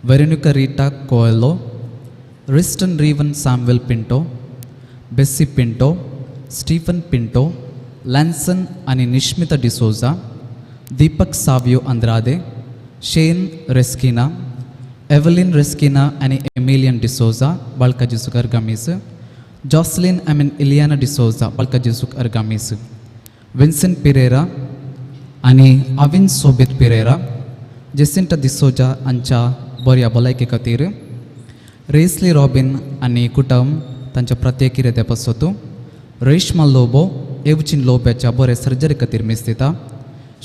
Veronica Rita Coelho, Riston Reevan Samuel Pinto, Bessy Pinto, Stephen Pinto, Lanson आनी Nishmita D'Souza, Deepak Savio Andrade, Shane Rasquinha, Evelyn Rasquinha आनी एमिलियन D'Souza बाळका जेसूक अर्गामीस, Jocelyn आनी इलियाना डिसोजा बाळका जेसूक अर्गामीस, विन्संट पिरेरा आनी आविन सोबीत Pereira, Jacinta D'Souza हांच्या बऱ्या भलायके खातीर, रेसली रॉबीन आनी कुटुंब तांच्या प्रत्येक कितें पासत, रेश्मा लोबो एवजीन लोब्याच्या बरे सर्जरी खातीर मीस दिता,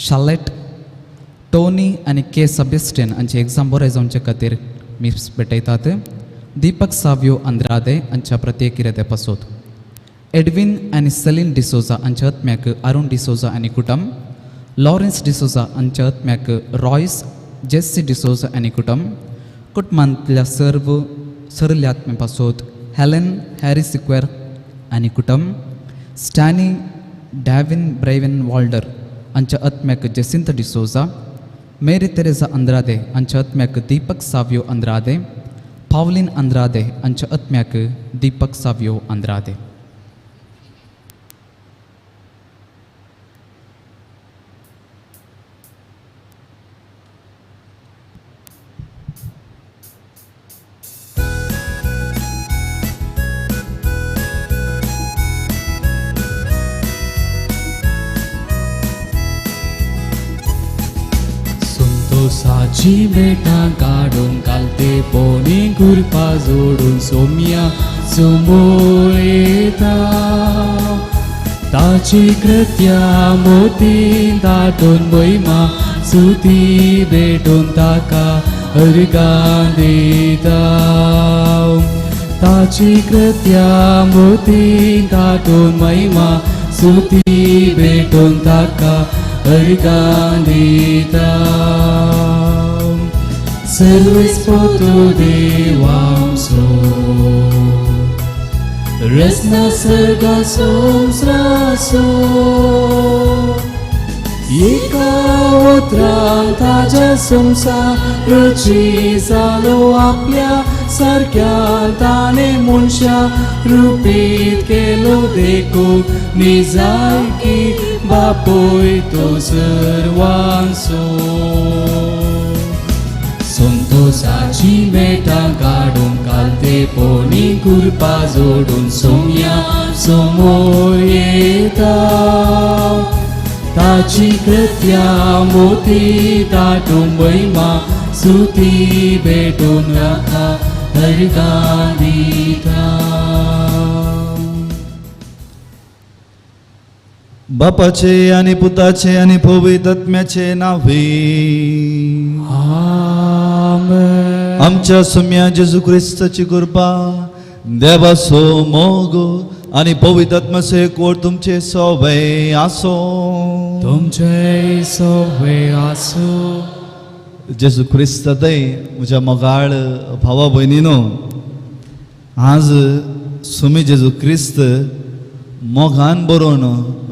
शालेट टोनी आनी के सबेस्टियन हांचे एग्जाम बरें जावचे खातीर मीस भेटयतात, दीपक साव्यो आंद्रादे हांच्या प्रत्येक कितें पासत, एडविन आनी सेलीन डिसोजा हांच्या आत्म्याक अरुण डिसोजा आनी कुटुंब, लॉरेन्स डिसोजा हांच्या आत्म्याक रॉयस जेस्सी डिसोजा आनी कुटुंब, कुटुंबांतल्या सर्व सरल्या आत्म्या पासत हेलन हॅरी सिक्वेर आनी कुटुंब, स्टॅनी डॅविन ब्रेविन वॉल्डर हांच्या आत्म्याक जेसिंत डिसोजा, मेरी तेरेजा अंद्रादे हांच्या आत्म्याक दीपक साव्यो अंद्रादे, पावलीन अंद्रादे हांच्या आत्म्याक दीपक साव्यो अंद्रादे. संतोषाची भेटां काडून कालते पोनी कुरपा जोडून सोम्या समोर येता. ताची कृत्या मोती ताटून भयमा सुती भेटून ताका अर्गां दिता. ताची कृत्या मोती ताटून महिमा सुती भेटून ताका अर्गां दिता. सर्वेस्पोतु देवांसो रसना सर्गा संस्रासो एका उतरान ताज्या संवसाराची जालो आपल्या सारक्या ताणें मनशा रुपीत केलो देखून निजायकी बापूय तो सर्वांचो. संतोषाची मेटां काडून कालते पोनी कुरपा जोडून सोम्या समोर येता. ताची कृत्या मोती ताटून महिमा सुती भेटून राखा अर्गां दिता. बापाचे आणि पुताचे आणि पवित्र आत्म्याचे नावे. आमेन. आमच्या सुम्या जेजू क्रिस्ताची कृपा, देवाचो मोग आणि पवित्र आत्म्याचो एकवट तुमचे सवय आसो. तुमचे सवे आसूं. जेजू क्रिस्त दय म्हज्या मोगाळ भावा भयणीनो, आज सुमी जेजू क्रिस्त मोगान बरोवन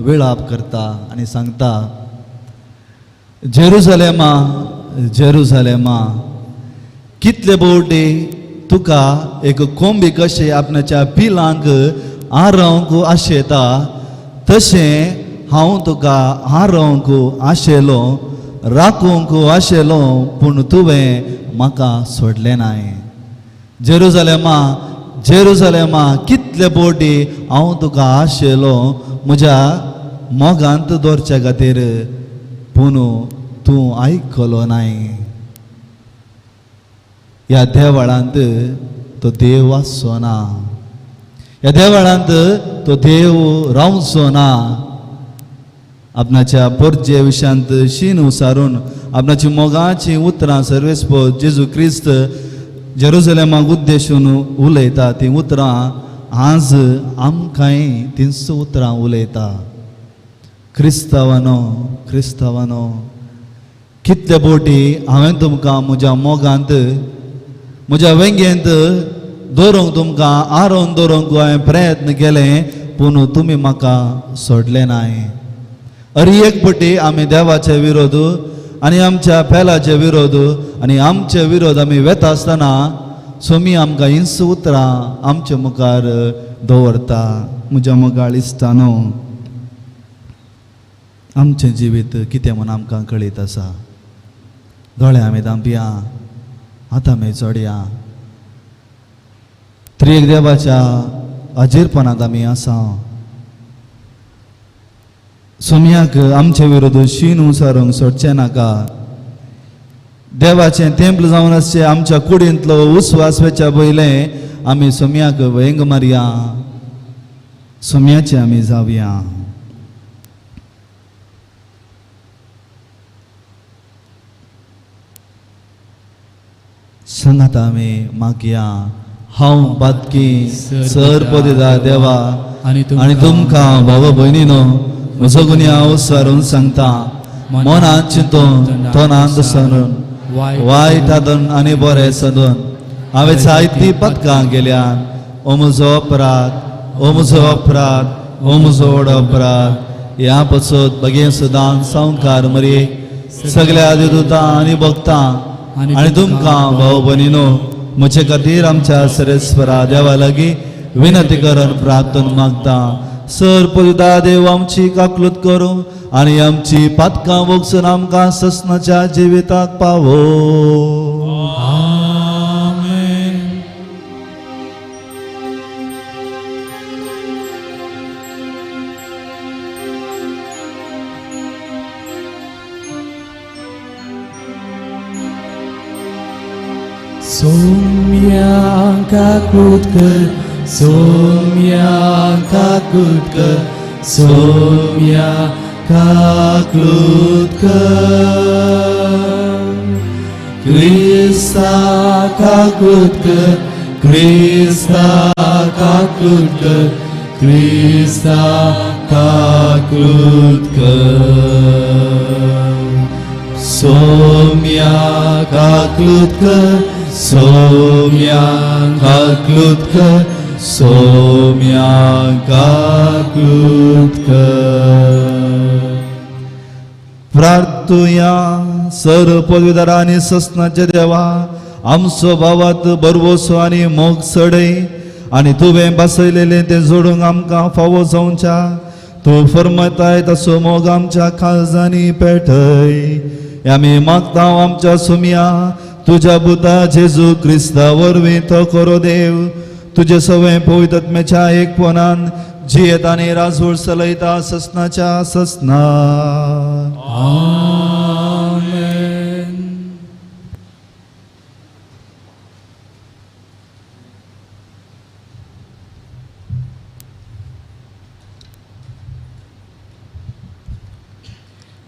विळाप करता आनी सांगता, जेरुजालेमा जेरुजालेमा, कितले बोवटी तुका एक कोंबी कशें आपणाच्या पिलांक आरोवंक आशेता तशें हांव तुका आरोवंक आशेलो, राखूंक आशेलो, पूण तुवें म्हाका सोडलें नाय. जेरुजालेमा जेरुजालेमा, कितले बोटी हांव तुका आशेलो म्हज्या मोगांत दवरच्या खातीर, पूण तूं आयकलो नाय. ह्या देवळांत तो देव आसचो ना, ह्या देवळांत तो देव रावचो ना. आपणाच्या पोरजे विशयांत शीन उसारून आपणाची मोगाची उतरां सर्वेस्पो जेजू क्रिस्त जेरुजलेमाक उद्देशून उलयता. ती उतरां आज आमकांय तींच उतरां उलयता. क्रिस्तांवानो क्रिस्तांवानो, कितले बोटी हांवें तुमकां म्हज्या मोगांत म्हज्या वेंगेंत दवरूंक, तुमकां आरोवन दवरूंक हांवें प्रयत्न केले, पूण तुमी म्हाका सोडले नाय. अरे एक पटी आमी देवाचे विरोध आनी आमच्या पेलाचे विरोध आनी आमचे विरोध आमी वेता आसतना सोमी आमकां हिंस उतरां आमचे मुखार दवरता. म्हज्या मोगाळ इश्टानो, आमचें जिवीत कितें म्हूण आमकां कळीत आसा. दोळे आमी धांपया, आतां आमी चडया. त्रिएक देवाच्या अजीरपणांत आमी आसा. सोमयाक आमचे विरोध शीन उसारूंक सोडचें नाका. देवाचें तेंपल जावन आसचें आमच्या कुडींतलो उस्वास वेच्या पयलें आमी सोमयाक वेंग मारया, सोमयाचे आमी जावया. सांगात आमी मागया. हांव बातकी सर पदिदा देवा आनी तुमकां भाव भयणीनो म्हजो गुन्यांव सारून सांगता. मनान चिंतून तोंडान दसरून वायट आदन आनी बरें सदून हांवें जायतीं पदकां गेल्यान. ओ म्हजो अपराध, ओ म्हजो अपराध, ओ म्हजो व्हड अपराध. ह्या पसत बगें सदां संवकार मरे सगल्या देवदूतां आनी भक्तां आनी तुमकां भाव भयणीनो म्हजे खातीर आमच्या सरेस्वरा देवा लागीं विनंती करून प्रार्थना मागता. सर पवित्र देव आमची काकलूत करूं आनी आमची पातकां वगसून आमकां ससनाच्या जिविताक पावो. आमेन. सोम्या काकूत कर, सोम्या काकूत कर, सोम्या काकूत कर. क्रिस्ता काकूत कर, क्रिस्ता काकूत कर, क्रिस्ता काकूत कर. सोम्या काकूत कर, सोम्या काकूत कर, सोम्या काकूत कर. प्रार्थुया. सर पदवीधर आनी ससनाचे देवा, आमचो भावात बरवसो आनी मोग सडय आनी तुवें बसयलेलें तें जोडूंक आमकां फावो जावच्या तूं फरमताय तसो मोग आमच्या काळजांनी पेटय. आमी मागता आमच्या सुमया तुज्या बुता जेजू क्रिस्ता वरवीं तो खरो देव तुजे सवें पवित्रत्म्याच्या एकपणान जियेत आनी राजवट चलयता ससनाच्या ससना. आमेन.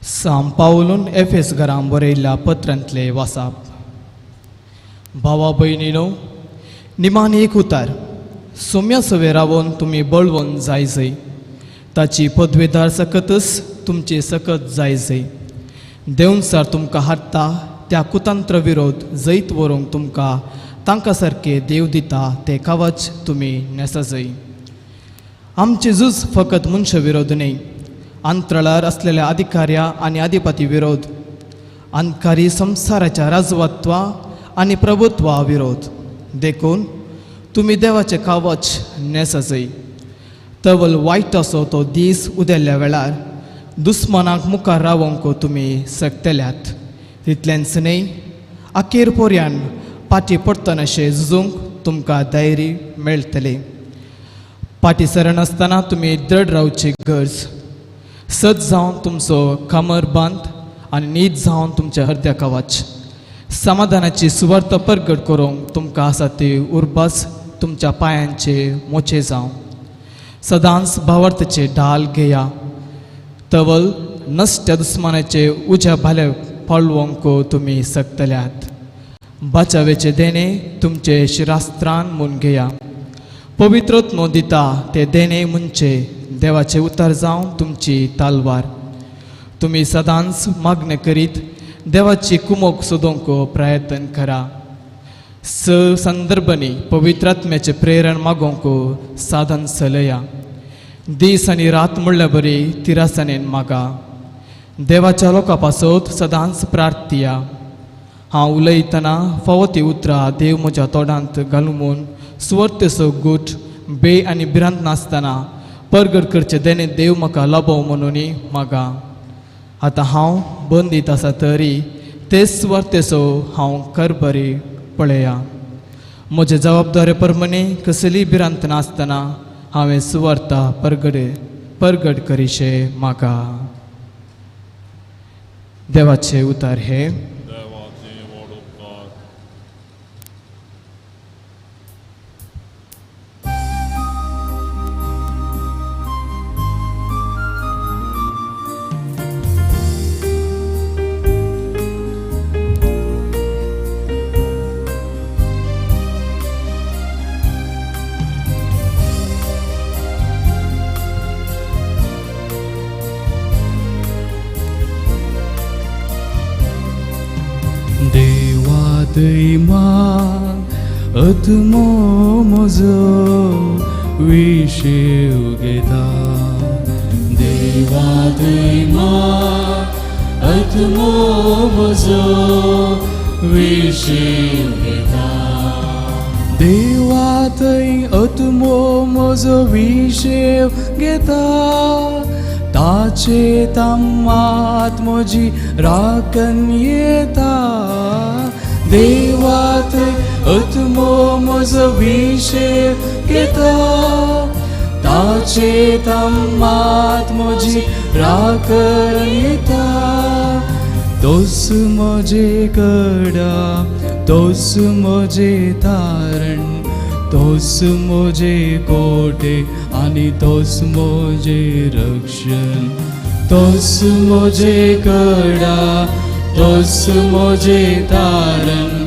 साम पावलून एफेस घरां बरयल्ल्या पत्रांतले वासाप. भावा भयणीनो, निमान एक उतार सोम्या सवे रावन तुमी बळवंत जाय जय. ताची पदवेदार सकतच तुमची सकत जाय जय. देवनसार तुमकां हाडटा त्या कुतंत्र विरोध जैत व्हरूंक तुमकां तांकां सारकें देव दिता तें कवच तुमी न्हेसा जय. आमचें झूज फकत मनशा विरोध न्हय, अंतराळार आसलेल्या अधिकाऱ्या आनी अधिपती विरोध, अंधकारी संवसाराच्या राजवत्वा आनी प्रभुत्वा विरोध. देखून तुमी देवाचें कवच न्हेसा जय. तवल वायट असो तो दीस उदेल्ल्या वेळार दुस्मानाक मुखार रावोंक तुमी शकतल्यात. तितलेंच न्हय, अखेर पोरयान फाटीं पडटनाशें झुजूंक तुमकां धैर्य मेळटलें. फाटीं सरनासतना तुमी दृढ रावची गरज. सत जावन तुमचो कमर बांद आनी नीत जावन तुमच्या हृदय कवच. समाधानाची सुवार्थ परगट करूंक तुमकां आसा ती उर्बाच तुमच्या पांयांचे मोचे जावं. सदांच भावार्थाचे ढाल घेया. तवल नश्ट्या दुस्मानाचे उज्या भाले पळोवंक तुमी शकतल्यात. बचावेचे देणे तुमचे शिरास्त्रान म्हूण घेया. पवित्रत्व दिता ते देणे म्हणचे देवाचे उतर जावं तुमची तालवार. तुमी सदांच मागणें करीत देवाची कुमोक सोदूंक प्रयत्न करा. स संदर्भांनी पवित्रात्म्याचें प्रेरण मागोवंक साधन चलया. दीस आनी रात म्हणल्यार बरी तिरासनेन मागा. देवाच्या लोकां पासत सदांच प्रार्थिया. हांव उलयतना फावो ती उतरां देव म्हज्या तोंडांत घालूं म्हूण सुवार्थेचो गूट बे आनी भिरांत नासतना परगट करचें देणें देव म्हाका लाबो म्हणून मागा. आतां हांव बंदीत आसा तरी तेच सुवार्थेचो हांव करबरी पळया. म्हजे जबाबदारे प्रमाणे कसलीय भिरांत नासतना हांवें सुवार्ता परगट करीशें म्हाका. देवाचे उतार हे. देवाचे व्हड उपकार. देवा दैमा अत्मो म्हजो विशेव घेता. देवा दैमा अत्मो म्हजो विशेव घेता. देवा थंय अत्मो म्हजो विशेव घेता. ताचे तम्मात म्हजी राखण येता. देवा थंय अत्मो म्हजो विशेव घेता. ताचे तम्मात म्हजी राखण येता. तोच म्हजे कडा, तोच म्हजे तारण, तोच म्हजे कोटे आनी तोच म्हजे रक्षण. तोच म्हजे कडा, तोच म्हजे तारण,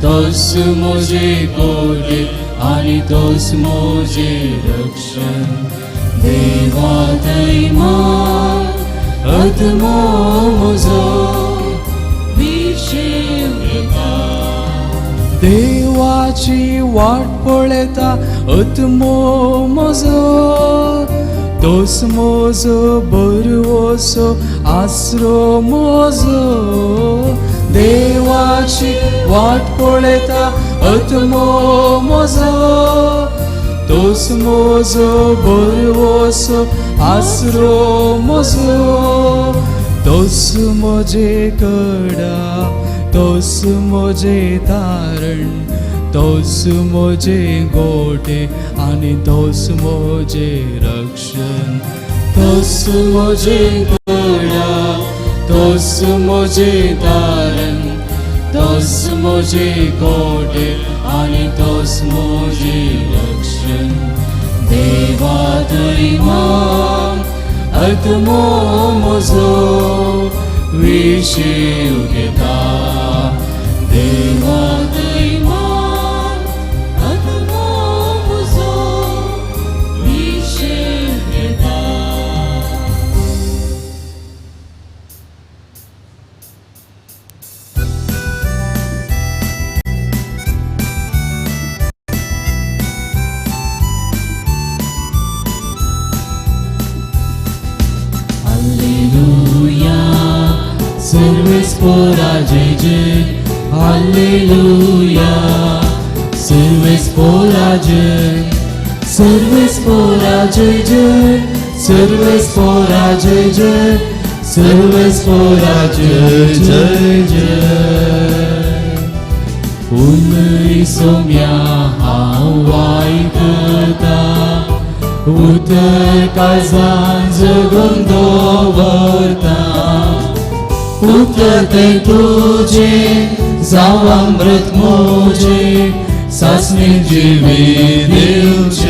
तोच म्हजे कोटे आनी तोच म्हजे रक्षण. देवा दैमा अत्मो म्हजो विशेव घेता. देवाची वाट पळयता अत्मो म्हजो. तोच म्हजो बरवसो आसरो म्हजो. देवाची वाट पळयता अत्मो म्हजो. तोच म्हजो बरवसो आसरो म्हजो. तोच म्हजे कडा, तोच म्हजे तारण, तोच म्हजे गोटे आनी तोच म्हजे रक्षण. तोच म्हजे कडा, तोच म्हजे तारण, तोच म्हजे गोटे आनी तोच म्हजे रक्षण. देवा दैमा अत्मो म्हजो विशेव घेता. देवा दैमा अत्मो म्हजो विशेव घेता. Alleluia, सर्वेस्पोरा जय जय. Alleluia, सर्वेस्पोरा जय. सर्वेस्पोरा जय जय. सर्वेस्पोरा जय जय. सर्वेस्पोरा जय जय जय. उलय सोम्या हांव आयकता, उतर काळजान जगून दवरता. उतर तें तुजें जावं अमृत म्हजें, सासणी जिवीत दिवचें.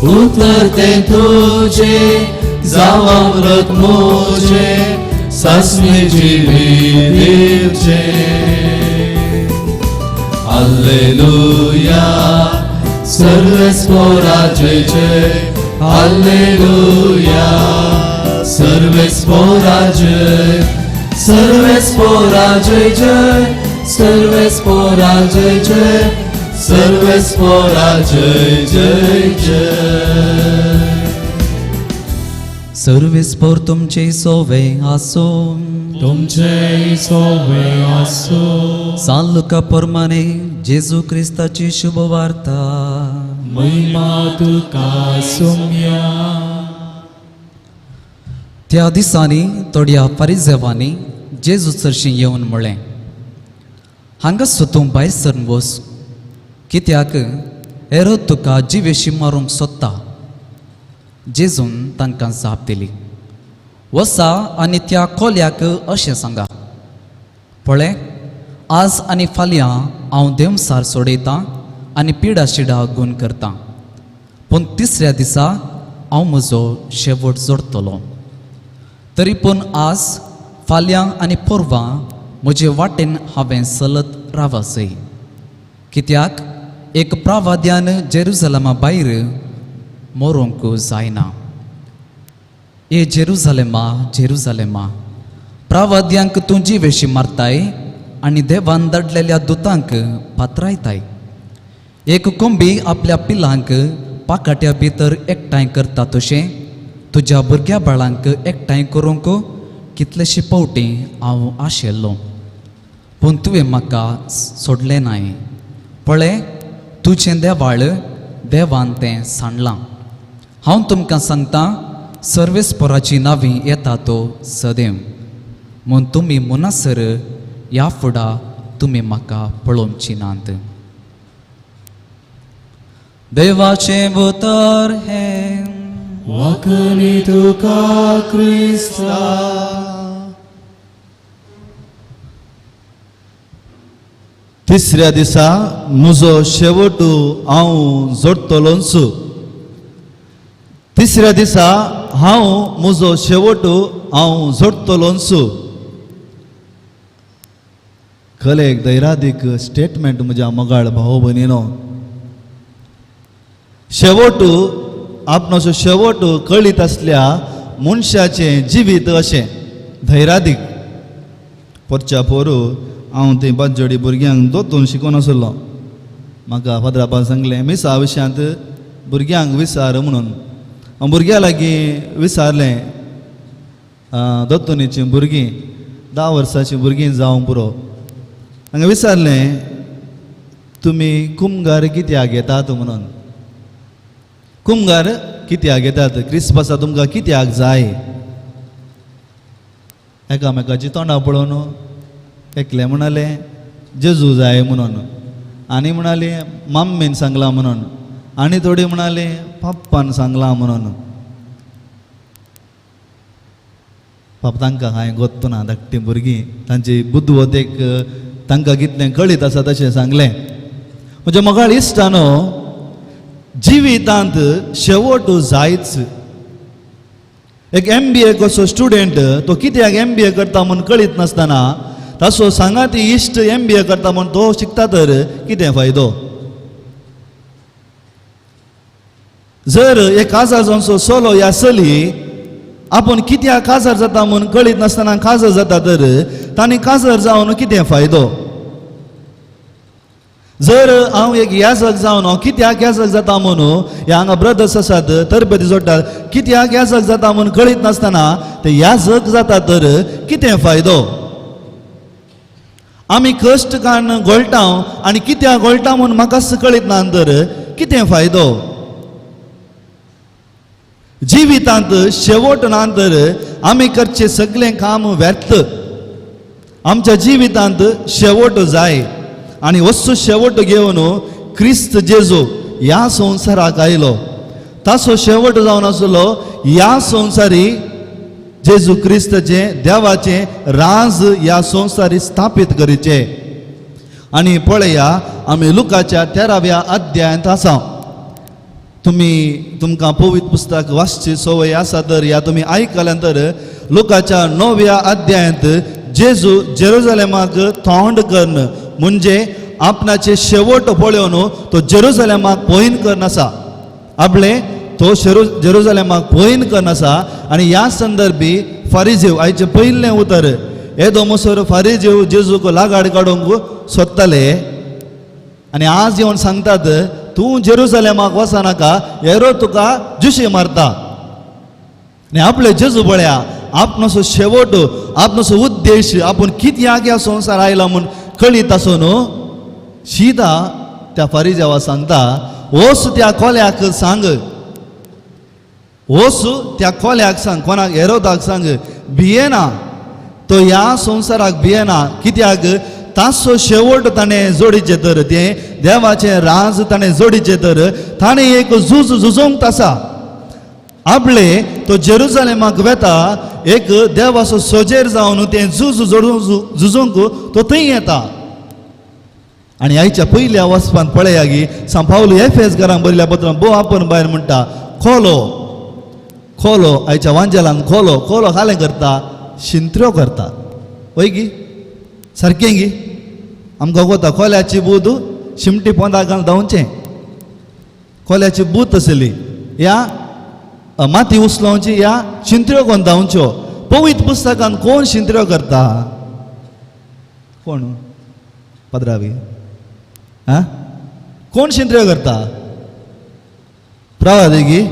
उतर तें तुजें जावं अमृत म्हजें, सासणी जिवीत दिवचें. Alleluia, सर्वेस्पोरा जय जय. Alleluia, सर्वेस्पोरा जय. सर्वेस्पोरा जय जय. सर्वेस्पोरा जय जय. सर्वेस्पोरा जय जय जय. सर्वेस्पोर तुमचे सोवे आसो. तुमचे सोवे आसो. सान लुका प्रमाणे जेजू क्रिस्ताची शुभवार्ता. महिमा तुका सुम्या. त्या दिसांनी थोड्या फारिजेवांनी जेजू चरशीं येवन म्हळें, हांगासो तूं भायर सरन वस, कित्याक हेरोद तुका जिवेशी मारूंक सोदता. जेजून तांकां जाप दिली, वसा आनी त्या कोल्याक अशें सांगा, पळय आज आनी फाल्यां हांव देंवसार सोडयतां आनी पिडा शिडा गूण करतां, पूण तिसऱ्या दिसा हांव म्हजो शेवट जोडटलो. तरी पूण आज फाल्यां आनी पोरवां म्हजे वाटेन हांवें चलत रावासय, कित्याक एक प्रावाद्यान जेरुजलमा भायर मरोंक जायना. ए जेरुजलेमा जेरुजलेमा, प्रावाद्यांक तूं जिवेशी मारताय आनी देवान धाडलेल्या दुतांक पात्रायताय. एक कोंबी आपल्या पिलांक पाकाट्या भितर एकठांय करता तशें तुज्या भुरग्या बाळांक एकठांय करूंक कितलेशे फावटी हांव आशिल्लो, पूण तुवें म्हाका सोडलें नाय. पळय तुजें देवाळ देवान तें सांडलां. हांव तुमकां सांगता, सर्वेस्पोराची नावी येता तो सदैव, म्हूण तुमी मुनासर ह्या फुडा तुमी म्हाका पळोवची नात. देवाचें उतर हें. वाकणी तुका क्रिस्ता. तिसऱ्या दिसा म्हजो शेवट हांव जोडटलोंच. तिसऱ्या दिसा हांव म्हजो शेवट हांव जोडटलोंच. कले एक दैरादीक स्टेटमेंट म्हज्या मोगाळ भाव भयणीनो. शेवट आपणाचो शेवट कळीत आसल्या मनशाचें जिवीत अशें धैरादीक. पोरच्या पोरू हांव थंय बाजोडी भुरग्यांक दोतून शिकोवन आसलो. म्हाका फादरापान सांगलें मिसा विशयांत भुरग्यांक विचार म्हणून. हांव भुरग्यां लागीं विचारलें, दोतोनीचीं भुरगीं 10 वर्सांचीं भुरगीं जावंक पुरो. हांगा विचारलें, तुमी कुमगार कित्याक घेतात म्हणून. कुमगार कित्याक घेतात, क्रिस्मसा तुमकां कित्याक जाय. एकामेकाची तोंडां पळोवन एकले म्हणाले जेजू जाय म्हणून, आनी म्हणाले मम्मीन सांगलां म्हणून, आनी थोडी म्हणाले पप्पान सांगलां म्हणून. बाप तांकां हांवें गोत्तो ना, धाकटीं भुरगीं तांची बुदवंतेक तांकां कितलें कळीत आसा तशें सांगलें. म्हज्या मोगाळ इश्टानो, जिवितांत शेवट जायच. एक MBA कसो स्टुडंट तो कित्याक MBA करता म्हूण कळीत नासतना ताचो सांगाती इश्ट MBA करता म्हूण तो शिकता तर कितें फायदो. जर एक काजार जावचो चलो या चली आपूण कित्याक काजार जाता म्हूण कळीत नासतना काजार जाता तर तांणी काजार जावन कितें फायदो. जर हांव एक याजक जावन हांव कित्याक याजक जाता म्हणून, ह्या हांगा ब्रदर्स आसात तरबेती जोडटात, कित्याक याजक जाता म्हूण कळीत नासतना ते याजक जाता तर कितें फायदो. आमी कश्ट काडून गोळटा आनी कित्याक गोळटा म्हूण म्हाकाच कळीत ना तर कितें फायदो. जिवितांत शेवट ना तर आमी करचें सगळें काम व्यर्थ. आमच्या जिवितांत शेवट जाय आनी वस्तू शेवट घेवन क्रिस्त जेजू ह्या संवसाराक आयलो. ताचो शेवट जावन आसलो ह्या संवसारी जेजू क्रिस्ताचें देवाचें राज ह्या संवसारी स्थापीत करीचें. आनी पळया आमी लुकाच्या 13व्या अध्यायांत आसा. तुमी तुमकां पवित्र पुस्तक वाचची संवय आसा तर ह्या तुमी आयकल्यान तर लुकाच्या 9व्या अध्यायांत जेजू जेरुजलेमाक तोंड करून म्हणजे आपणाचे शेवट पळोवन तो जेरुजलेमाक पयन करून आसा. आपले तो जेरुजलेमाक पयन करून आसा. आनी ह्या संदर्भी फारिजेव आयचें पयलें उतर येदो मोसर फारिजेव जेजूक लागाड काडूंक सोदताले आनी आज येवन सांगतात तूं जेरुजलेमाक वचनाका, हेरो तुका जुशी मारता. आनी आपले जेजू पळया आपणाचो शेवट, आपणाचो उद्देश, आपूण कित्याक ह्या संवसार आयला म्हूण कळीत आसून न्हू शिदा त्या फारीजावा सांगता, वच त्या कोल्याक सांग, वच त्या कोल्याक सांग, कोणाक? हेरोदाक सांग, भियेना तो ह्या संवसाराक भियेना. कित्याक? ताचो शेवट ताणें जोडीचें तर, तें देवाचें राज ताणें जोडीचें तर ताणें एक झूज झुजोवंक आसा. आपले तो जेरुजलेमाक वेता, एक देवाचो सोजेर जावन तें झूज झुजोवंक तो थंय येता. आनी आयच्या पयल्या वचपान पळया गी सांव पावल एफेस घरान बरयल्या पत्रान भोव आपण भायर म्हणटा, खोलो खोलो आयच्या वांजेलान खोलो खोलो खालें करता, शिंत्र्यो करता. वय गी सारकें गी? आमकां वता खोल्याची बूद शिमटी पोंदा घालून धांवचें, खोल्याची बूत आसली या माती उचलोवची या शिंत्र्यो कोण धांवच्यो. पवित्र पुस्तकान कोण शिंत्र्यो करता? कोण? पद्रावी आं कोण शिंत्र्यो करता? प्रवादी गी?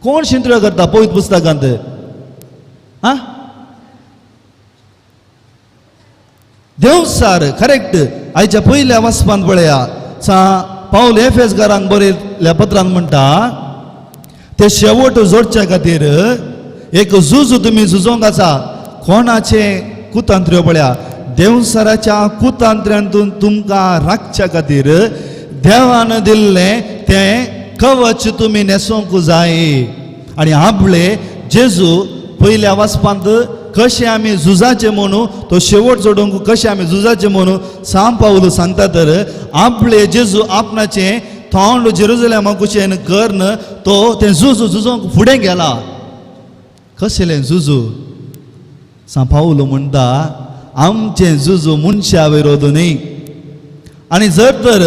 कोण शिंत्र्यो करता पवित्र पुस्तकांत? आं देवसार करेक्ट. आयच्या पयल्या वाचपांत पळया सा पावल एफेस घरांक बरयल्ल्या पत्रान म्हणटा, ते शेवट जोडच्या खातीर एक झूज तुमी झुजोंक आसा. कोणाचे कुतांत्र्यो पळया, देवसाराच्या कुतांत्र्यांतून तुमकां राखच्या खातीर देवान दिल्लें तें कवच तुमी न्हेसोंक जाय. आनी आपले जेजू पयल्या वाचपांत कशें आमी झुजाचें म्हणू, तो शेवट जोडूंक कशें आमी झुजाचें म्हणू सांव पावल सांगता. तर आपले जेजू आपणाचें तोंड जेरुजलेमा कुशेन करून तो तें झुजू झुजोंक फुडें गेला. कसलें झुजू? सांव पावल म्हणटा आमचें झुजू मनशा विरोध न्ही. आनी जर तर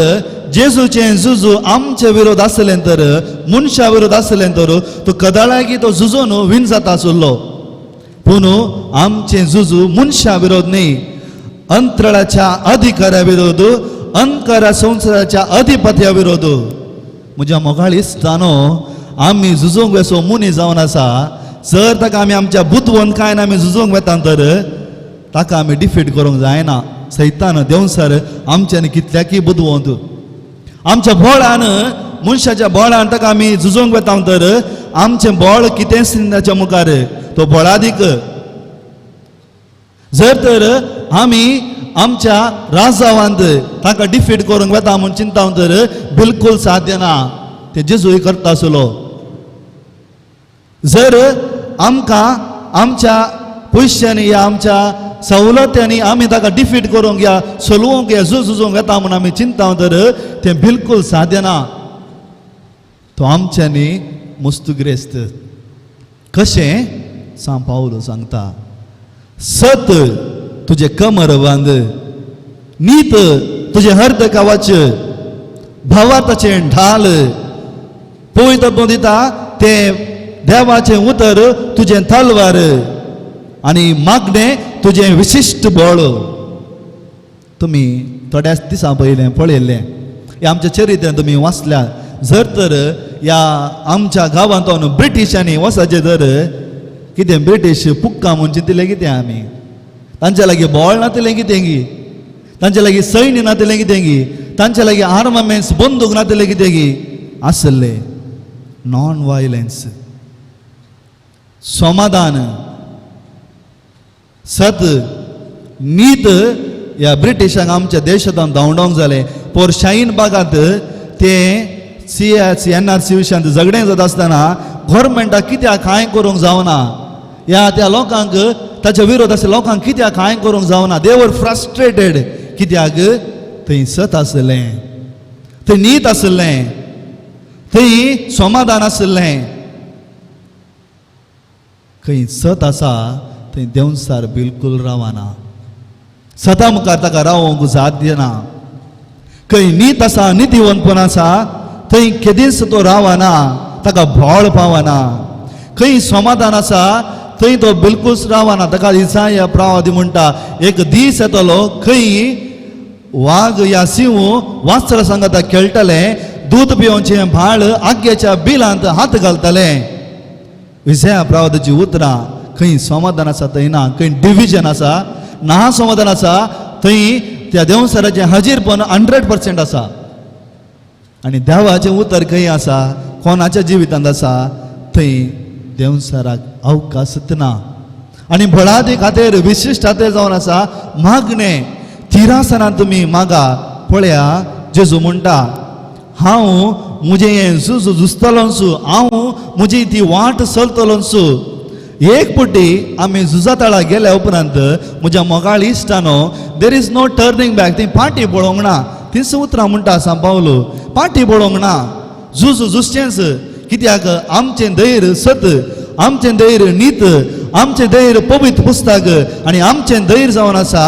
जेजूचें झुजू आमचे विरोध आसलें तर, मनशा विरोध आसलें तर तो कदाळागी तो झुजो न्हू विन जाता आसलो. पूण आमचें झुजू मनशा विरोध न्ही, अंतराळाच्या अधिकाऱ्या विरोध, अंकारा संवसाराच्या अधिपत्या विरोध. म्हज्या मोगाळ इश्टानो, आमी झुजोंक वेसो मनीस जावन आसा. जर ताका आमी आमच्या बुदवंतकायेन आमी झुजोंक वेता तर ताका आमी डिफीट करूंक जायना. सैतान देंवसर आमच्यानी कितल्याकी बुदवंत, आमच्या बळान, मनशाच्या बळान ताका आमी झुजोंक वेता तर आमचें बळ कितेंच ताच्या मुखार, तो बळादीक. जर तर आमी आमच्या राजावांत ताका डिफीट करूंक वेता म्हूण चिंता तर बिलकूल साध्य ना. ते जेजूय करता आसलो. जर आमकां आमच्या पयशांनी या आमच्या सवलत्यांनी आमी ताका डिफीट करूंक या चलोवंक या झूज झुजोवंक वेता म्हूण आमी चिंता तर तें बिलकूल साध्य ना. तो आमच्यांनी मुस्तुग्रेस्त कशें सांव पावलो सांगता, सत तुजें कमर बांद, नीत तुजें हर्द कवच, भावार्थाचें ढाल, पवित्र तूं दिता तें देवाचें उतर तुजें तलवार, आनी मागणें तुजें विशिश्ट बळ. तुमी थोड्याच दिसां पयलें पळयल्लें ह्या आमच्या चरित्र्यान तुमी वाचल्या. जर तर ह्या आमच्या गांवांत ब्रिटिशांनी वसाचें तर कितें ब्रिटीश पुक्का म्हूण चिंतिल्लें कितें आमी? तांचे लागीं बळ नातिल्लें कितें गी? तांचे लागीं सैन्य नातिल्लें कितें गी? तांचे लागीं आर्मामेंट्स बंदूक नातिल्लें कितें गी? आसले नॉन वायलन्स, समाधान, सत, नीत. ह्या ब्रिटिशांक आमच्या देशांत धांवडावंक जालें. पोर शाहीन बागांत ते C H N R C विशयांत झगडें जाता आसतना गोवोरमेंटाक कित्याक कांय करूंक जावना, ह्या त्या लोकांक ताच्या विरोध आसल्या लोकांक कित्याक कांय करूंक जावना, दे वर फ्रस्ट्रेटेड. कित्याक? थंय सत आसलें, थंय नीत आसलें, थंय समाधान आसलें. खंय सत आसा थंय देंवचार बिलकूल रावना. सता मुखार ताका रावोंक साध्य ना. खंय नीत आसा, नितीवंतपण आसा, थंय केदींच तो रावना, ताका भोळ पावना. खंय समाधान आसा थंय तो बिलकूल रावना. ताका इसाया प्रवादी म्हणटा, एक दीस येतलो खंय वाग या सिंह वाचर सांगता खेळटले, दूद पिवचे भाळ आग्याच्या बिलांत हात घालतले. विजया प्रावताची उतरां खंय समाधान आसा थंय ना, खंय डिविजन आसा ना समाधान आसा थंय त्या देवसराचें हाजीरपण 100% आसा. आनी देवाचें उतर खंय आसा, कोणाच्या जिवितांत आसा, थंय देवसराक अवकाशच ना. आनी बळादी खातीर विशिश्ट खातीर जावन आसा मागणें. तिरासनान तुमी मागा. पळया जेजू म्हणटा, हांव म्हजें हें झूज झुजतलोंसू, हांव म्हजी ती वाट चलतलोंसू. एक पटी आमी झुजातळा गेल्या उपरांत म्हज्या मोगाळ इश्टानो, there is no turning back. ती पाटी पळोवंक ना. तीच उतरां म्हणटा सांव पावलो, पाटी पळोवंक ना, झूज झुजचेंच. कित्याक आमचें धैर्य सत, आमचें धैर्य नीत, आमचें धैर्य पवित्र पुस्तक आनी आमचें धैर्य जावन आसा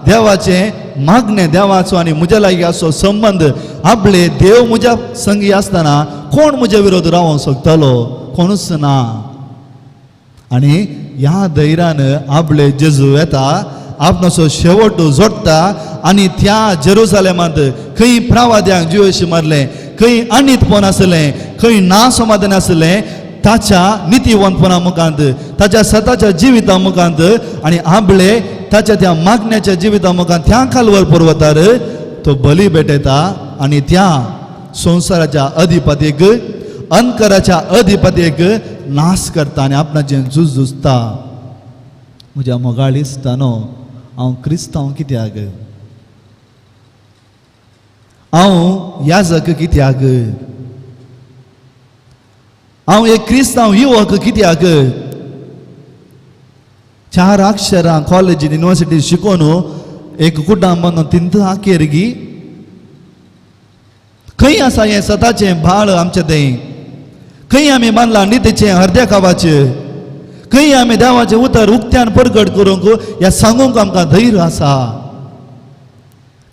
देवाचें मागणें, देवाचो आनी म्हज्या लागीं आसचो संबंद. आपले देव म्हज्या संगी आसतना कोण म्हज्या विरोध रावोंक शकतलो? कोणूच ना. आनी ह्या धैर्यान आपले जेजू येता, आपणाचो शेवट जोडटा आनी त्या जेरुजालेमांत खंय प्रावाद्यांक जिवेशी मारलें, खंय अनितपण आसलें, खंय ना समाधान आसलें, ताच्या नितीवंतपणा मुखांत, ताच्या सताच्या जिविता मुखांत आनी आपले ताच्या त्या मागण्याच्या जिविता मुखांत त्या कालवर पर्वतार तो बली भेटयता आनी त्या संवसाराच्या अधिपतीक, अंतकराच्या अधिपतीक नाश करता आनी आपणाचें झूज झुजता. म्हज्या मोगाळ इश्टानो, हांव क्रिस्तांव कित्याक? हांव याजक कित्याक? हांव एक क्रिस्तांव युवक कित्याक? 4 अक्षरां कॉलेजीन युनिवर्सिटी शिकोवन एक कुटां बांदून तिंत आखेर गी खंय आसा हें सताचें भाळ आमचें थंय? खंय आमी बांदलां नितीचें हरद्या खावाचें? खंय आमी देवाचें उतर उक्त्यान परगट करूंक ह्या सांगूंक आमकां धैर्य आसा?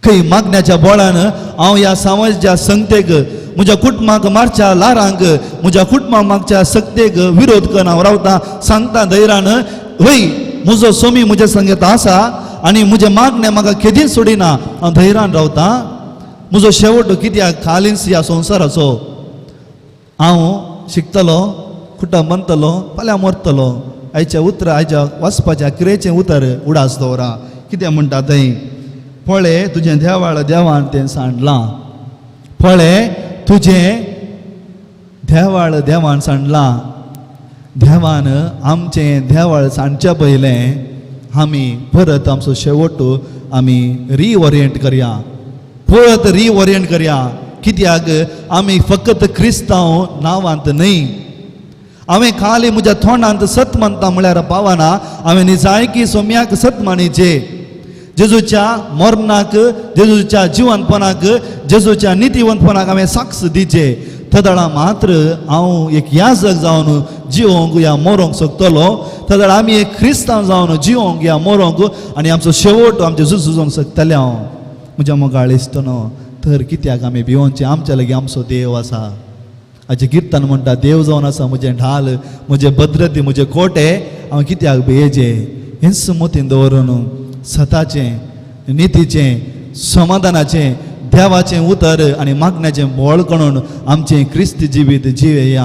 खंय मागण्याच्या बोळान हांव ह्या समाजाच्या संगतेक, म्हज्या कुटुंबाक मारच्या लारांक, म्हज्या कुटुंबाक मागच्या सक्तेक विरोध करून हांव रावता, सांगता धैर्यान, हय म्हजो सोमी म्हज्या संगीत आसा आनी म्हजें मागणें म्हाका केदींच सोडिना, हांव धैर्यान रावता. म्हजो शेवट कित्याक खालींच ह्या संवसाराचो. हांव शिकतलो, कुटुंब बांदतलो, फाल्यां मरतलो. आयच्या उतरां, आयच्या वाचपाच्या क्रियेचें उतर उडास दवरा. कितें म्हणटा थंय? पळय तुजें देवाळ देवान तें सांडलां, पळय तुजें देवाळ देवान सांडलां. देवान आमचें देवाळ सांडच्या पयलें आमी परत आमचो शेवट आमी रिओरियंट करया, परत रिओरियंट करया. कित्याक आमी फकत क्रिस्तांव नांवांत न्हय. हांवें खाली म्हज्या तोंडांत सत मानता म्हळ्यार पावना. हांवें निजायकी सोम्याक सत मानिचे. जेजूच्या मरणाक, जेजूच्या जिवनपणाक, जेजूच्या नितीवंतपणाक हांवें साक्ष दिचे. तदळा मात्र हांव एक याजक जावन जिवोंक या मरोंक शकतलो. तदळा आमी एक क्रिस्तांव जावन जिवोंक या मरोंक आनी आमचो शेवट आमचें झूज झुजोंक शकतले. हांव म्हज्या मोगाळ इश्टनो, तर कित्याक आमी भिवोनचें? आमच्या लागीं आमचो देव आसा. हाचें किर्तन म्हणटा, देव जावन आसा म्हजें ढाल, म्हजें भद्रती, म्हजें कोटे, हांव कित्याक भियेचें? हेंच मतीन दवरून सताचें, नितीचें, समाधानाचें, देवाचें उतर आनी मागण्याचें बळ करून आमचें क्रिस्ती जिवीत जिवेया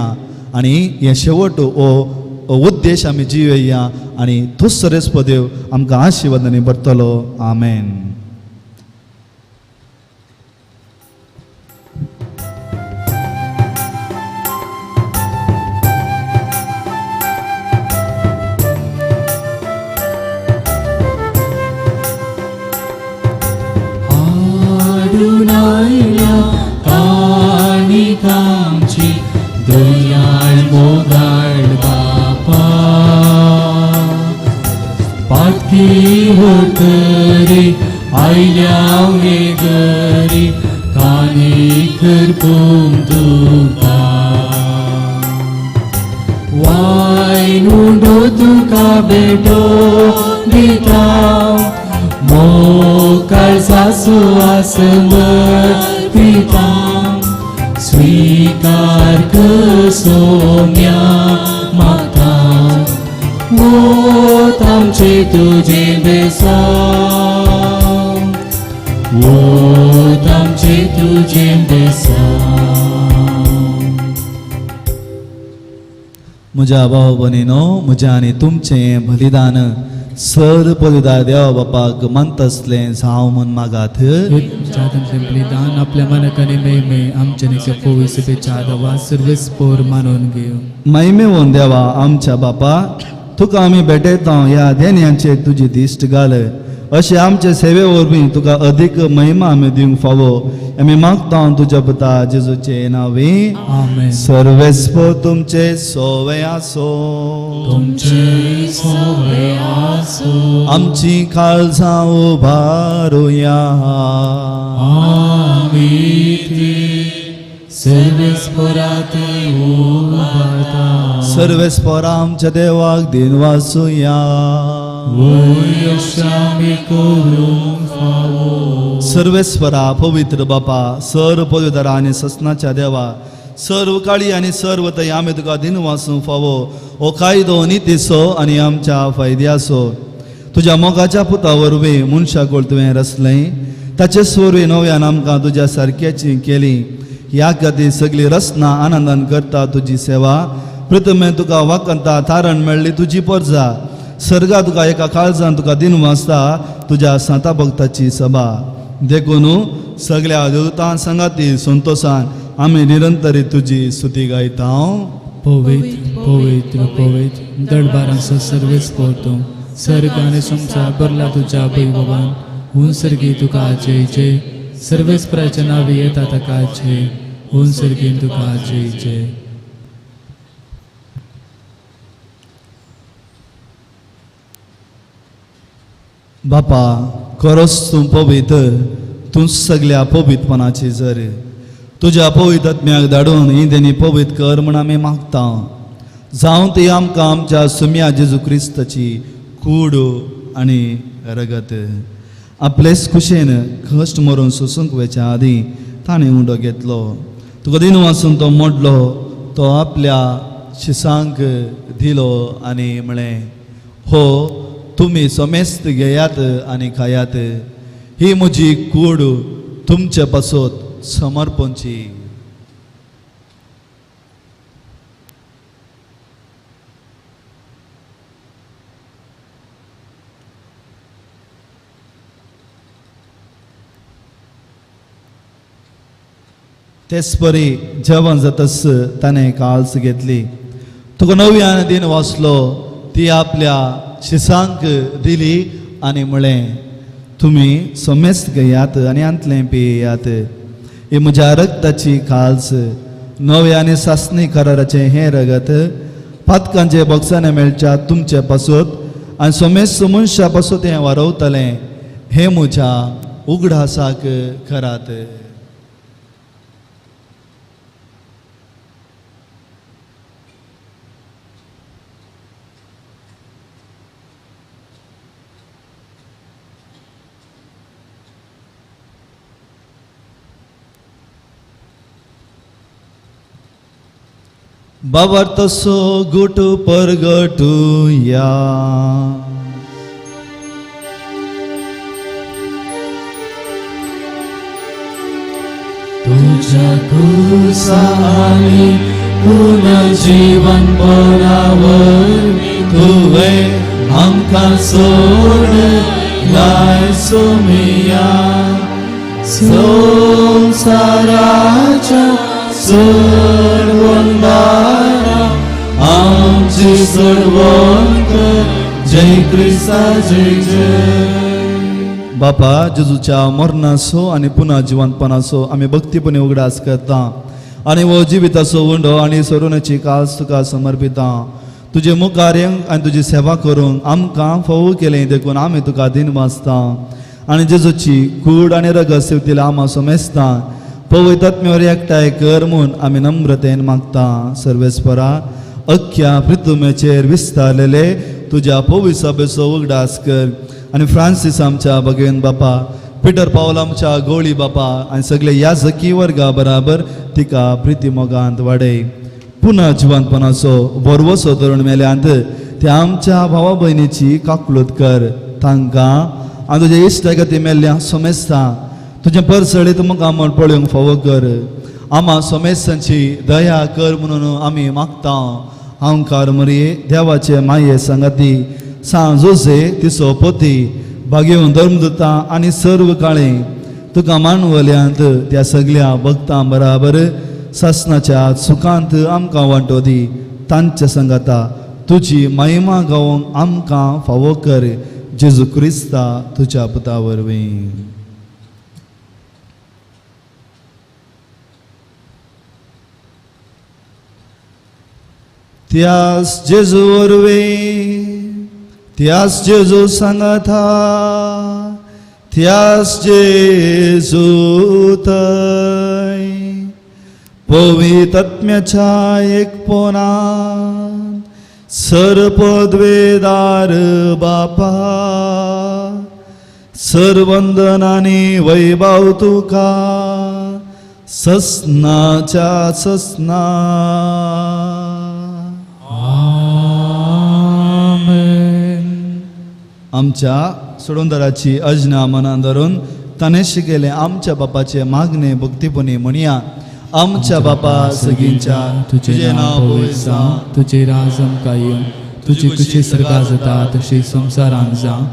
आनी हें शेवट हो उद्देश आमी जिवेया आनी तोच रेस्पो देव आमकां आशिर्वादांनी भरतलो. आमेन. हाडून काणिकांची दयाळ मोगाळ बापा, पातकी होतरी आयल्या हे घरी, काणीक करपूंक तुका. वायन उंडो तुका भेटो दिता, मोकाळ सासू समर्पिता, स्वीकार कर सोम्या मागता, वोत आमचे तुजें बेसांव, वोत आमचे तुजें बेसांव. म्हज्या भाव भयणीनो, म्हजें आनी तुमचें बलिदान सर पवित्र देवा बापाक मानतसलें जावं म्हूण मागात. तुमच्या बलिदान आपल्या मनाक आनी मेमे आमच्या नित्य पवित्र देवा सर्वेस पोर मानून घेवं. महिमेवन देवा आमच्या बापा, तुका आमी भेटयता. ह्या देण्यांचेर तुजी दिश्ट घाल, अशें आमचे सेवे वरवीं तुका अदीक महिमा आमी दिवंक फावो, आमी मागता तुज्या पुता जेजूचे नांवे. आमेन. सर्वेस्पर तुमचे सोवे आसो. तुमचे सोवे आसो. आमची काळजां उबारुया. आमी ती सर्वेस्परात उबारता. सर्वेस्पर आमच्या देवाक दिन वाचुया. वय आमी करूंक फावो. सर्वेस्परा, पवित्र बापा, सर्व पवित्र आनी ससनाच्या देवा, सर्व काळी आनी सर्व तय आमी तुका दिन वाचूंक फावो. हो कायदो नितीचो आनी आमच्या फायद्याचो. तुज्या मोगाच्या पुता वरवीं मनशाक तुवें रचलें, ताचे वरवीं नव्यान आमकां तुज्या सारक्याची केली. ह्या खातीर सगळी रचना आनंदान करता तुजी सेवा. प्रथमे तुका वाकंता तारण मेळ्ळी तुजी परजा. सर्गा तुका एका काळजान तुका दिन वाचता तुज्या सांता भक्ताची सभा. देखून सगळ्या देवतां सांगाती संतोषान आमी निरंतरी तुजी स्तुती गायता. पवित्र पवित्र पवित्र दडबारांचो सर्वेस पोरतो, सर्ग आनी संवसार भरला तुज्या वैभवान. हून सर्गी तुका जय जय. सर्वेस्पराच्या नांवी येता ताका जय. हून सर्गीन तुका जय जय. बापा, खरोच तूं पवित्र, तूं सगल्या पवित्रपणाची जर. तुज्या पवित्र आत्म्याक धाडून ही देणी पवित्र कर म्हूण आमी मागता. जावं ती आमकां आमच्या सुम्या जेजू क्रिस्ताची कूड आनी रगत. आपलेच खुशेन कश्ट मरून सोसूंक वयच्या आदीं ताणें उंडो घेतलो, तुका दिन वाचून तो मोडलो, तो आपल्या शिसांक दिलो आनी म्हळें, हो तुमी समेस्त घेयात आनी खायात. ही म्हजी कूड तुमचे पासत समर्पणची. तेच परी जेवण जातच ताणें काल्स घेतली, तुका नव्यान दिन वाचलो, ती आपल्या शिसांक दिली आनी म्हळें, तुमी समेस्त घेयात आनी आंतलें पियात. ही म्हज्या रक्ताची काल्स, नव्या आनी सासणी कराराचें हें रगत पातकांचे बक्षाने मेळच्या तुमचे पासत आनी समेस्त मनशा पासत हें वारवतलें. हें म्हज्या उगडासाक करात. बाबर तसो गुट परगटुया. तुझ्या कुसानी पुनर्जीवन बरावर तुवें आमकां सोड लाय सोमिया. संवसाराच्या सोडवणदारा आमची सोडवण कर. जय क्रिस्ता जय जय. बापा, जेजूच्या मरणाचो आनी पुनः जिवंतपणाचो आमी भक्तीपणी उगडास करता आनी हो जिविताचो उंडो आनी सरुणाची कास तुका समर्पिता. तुजे मुखार येवंक आनी तुजी सेवा करूंक आमकां फावो केलें देखून आमी तुका दिन वाचता आनी जेजूची कूड आनी रगत सेवतील आमा समेस्ता पवित्र आत्म्यावर एकठांय कर म्हूण आमी नम्रतेन मागता. सर्वेस्परा, अख्ख्या पृथ्वीचेर विस्तारलेले तुज्या पवित्र सभेचो उगडास कर आनी फ्रांसीस आमच्या भगवेन बापा, पिटर पावल आमच्या गोळी बापा आनी सगळे ह्या जकी वर्गा बराबर तिका प्रिती मोगांत वाडय. पुनः जिवंतपणाचो बरवसो धरून मेल्यांत त्या आमच्या भावा भयणीची काकलूत कर. तांकां आनी तुज्या इश्टागती मेल्ल्या सोमेस्ता तुजें परसळीत मुखार म्हण पळोवंक फावो कर. आमा सोमेस्तांची दया कर म्हणून आमी मागता. हांवकार मरये देवाचे माये सांगाती सांग जोसे तिचो पती भागेवन धर्मदुता आनी सर्व काळे तुका मानवल्यांत त्या सगल्या भक्तां बराबर सासनाच्या सुखांत आमकां वांटो दी तांच्या संगाता तुजी महिमा गावोंक आमकां फावो कर जेजू क्रिस्ता तुज्या पुता वरवीं. त्यास जेजू वरवीं त्यास जेजू सांगाता त्यास जेजू थंय पवित्रत्म्याच्या एकपणान सर्पद्वेदार बापा सर्वंदनानी वैभव तुका ससनाच्या ससना. आमेन. आमच्या सोडूनदाराची अजना मनान धरून ताणें शिकयलें आमच्या बापाचे मागणे भक्तीपणी म्हणया. आमच्या बापा सगींच्या तुझे नाव पवित्र जावं, तुझे राज आमकां येवं, तुजी खुशी सर्गा जाता तशी संवसारांत जावं.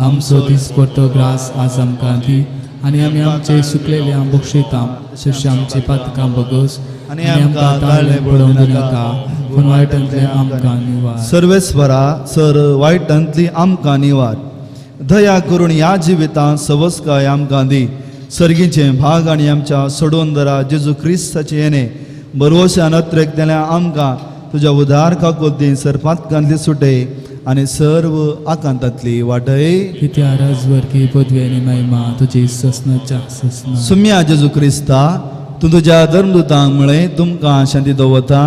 आमचो दिसपट्टो ग्रास आज आमकां दी आनी आमी आमचे सुकलेले बक्षिता तशें आमची पातकां बगस आनी आमकां ताळें पडोवंक दिनाका पूण वायटांतलें आमकां निवार. सर्वेस्वरा सर वायटांतली आमकां निवार दया करून ह्या जिवितांत सवस्काय आमकां दी. सर्गीचे भाग आनी आमच्या सोडोवन जेजू क्रिस्ताचे येणे बरोवश्यान अत्रेकतल्या आमकां तुज्या उदार काकोती सरपातकांतली सुटे आनी सर्व आकांतांतली वाटय. कित्या राजवर की पदवी आनी महिमा तुजी ससनाच्या ससना. सुम्या जेजू क्रिस्ता तूं तुज्या धर्मदूतांक म्हळें तुमकां शांती दवरता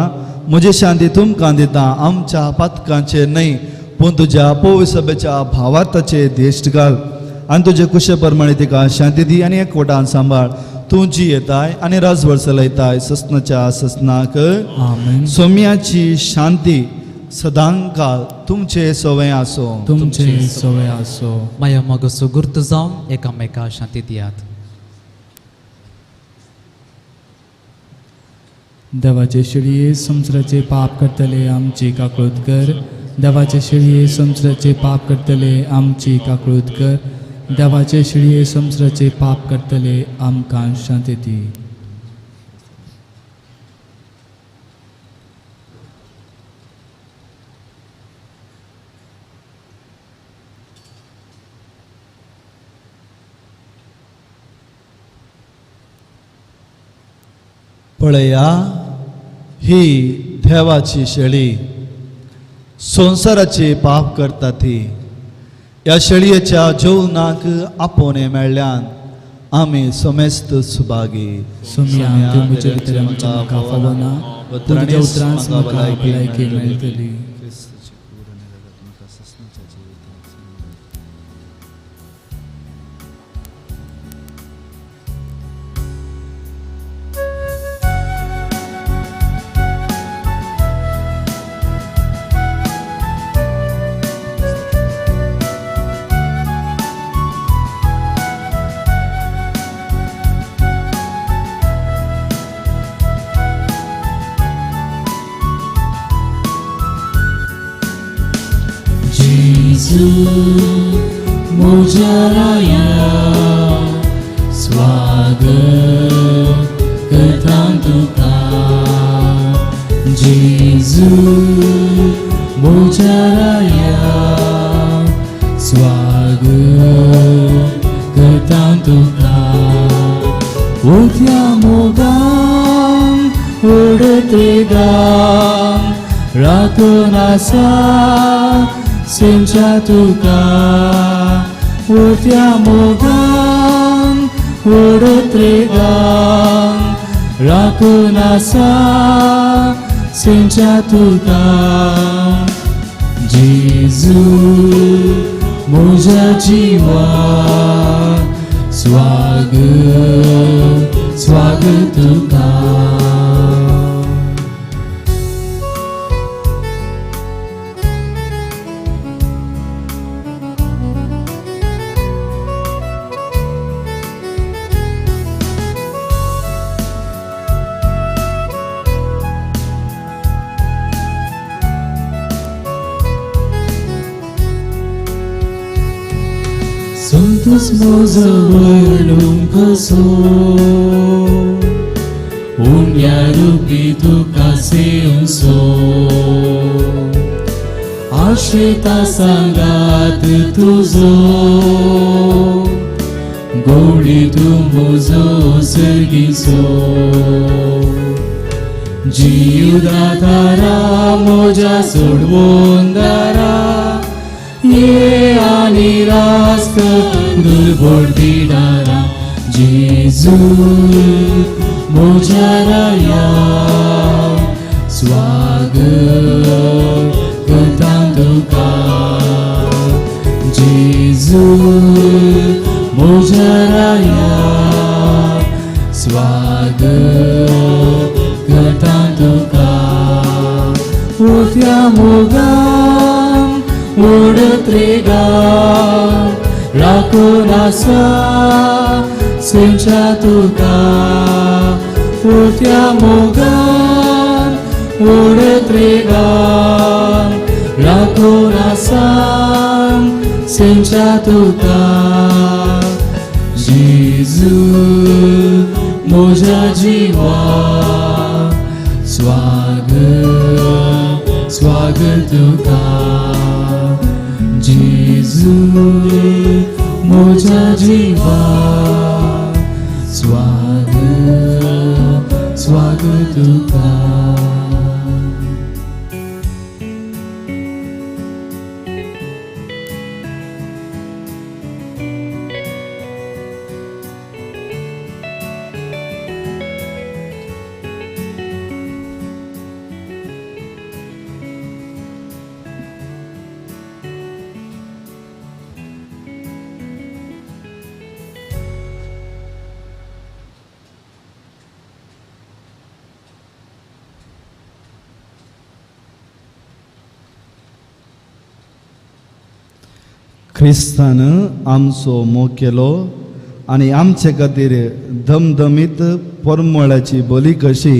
म्हजी शांती तुमकां दिता आमच्या पातकांचेर न्हय पूण तुज्या पवित्र सभेच्या भावार्थाचे देश्ट घाल आनी तुजे कुशे प्रमाणे तिका शांती दी आनी एकवटान सांबाळ. तूं जी येताय आनी राजवट चलयताय ससनाच्या ससनाक. आमेन. सोम्याची शांती सदांकाल तुमचे सवय आसो. तुमचे सवय आसो. माया मोगाचो गुर्त जावन एकामेका शांती दियात. देवाचे शिळये संवसाराचे पाप करतले आमची काकळूत कर. देवाचे शिळये संवसाराचे पाप करतले आमची काकळूत कर. देवाचे शिळये संवसाराचे पाप करतले आमकां शांती दी. पळया ही देवाची शेळी संवसाराचे पाप करता ती. ह्या शेळयेच्या जेवणाक आपोवणें मेळ्ळ्यान आमी समेस्त सुभागी. सोम्या तूं म्हजे भितर आमच्या म्हाका फावना पूण तुज्या उतरांच म्हाका भलायकी मेळटली. जेजू म्हज्या राया स्वागत करता तुका. जेजू म्हज्या राया स्वागत करता तुका. उठ्या मोगान उडते गान रातून आसा सेमच्या तुका. उठ्या मोगान उडते गान राखून आसा सेमच्या तुका. जेजू म्हज्या जिवा स्वागत स्वागत तुका. क्रूस म्हजो वर्णूंक कसो उण्या रुपी तुका सेवसो आश्रिता सांगात तुजो गोडी तूं म्हजो सर्गीचो जीवदातारा म्हज्या सोडवून दारा ये आनी रास्त दुर्बोड बिडारा जेजू म्हज्या राया स्वागत करता तुका जेजू म्हज्या राया स्वागत करता तुका उठ्या मोगान ओडत रे गान राखून आसा सेंच्या तुका उठ्या मोगान ओडत रे गान राखून आसा सेंच्या तुका जेजू म्हज्या जिवा स्वागत स्वागत तुका जेजू म्हज्या जिवा स्वागत स्वागत तुका. क्रिस्तान आमचो मोग केलो आनी आमचे खातीर दमदमीत परमळाची बली कशी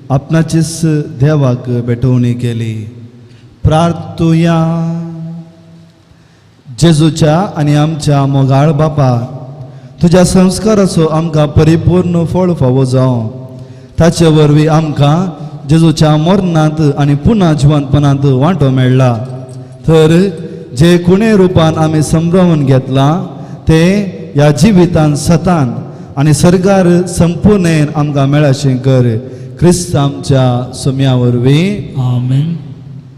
आपणाचीच देवाक भेटवणी केली. प्रार्थुया. जेजूच्या आनी आमच्या मोगाळ बापा, तुज्या संस्काराचो आमकां परिपूर्ण फळ फावो जावं. ताचे वरवीं आमकां जेजूच्या मरणांत आनी पुना जिवंतपणांत वांटो मेळ्ळा. तर जे कुणे रुपान आमी समजावन घेतलां ते ह्या जिवितान सतान आनी सरकार संपूर्णेन आमकां मेळाशें कर. क्रिस्त आमच्या सुम्या वरवीं. आमेन.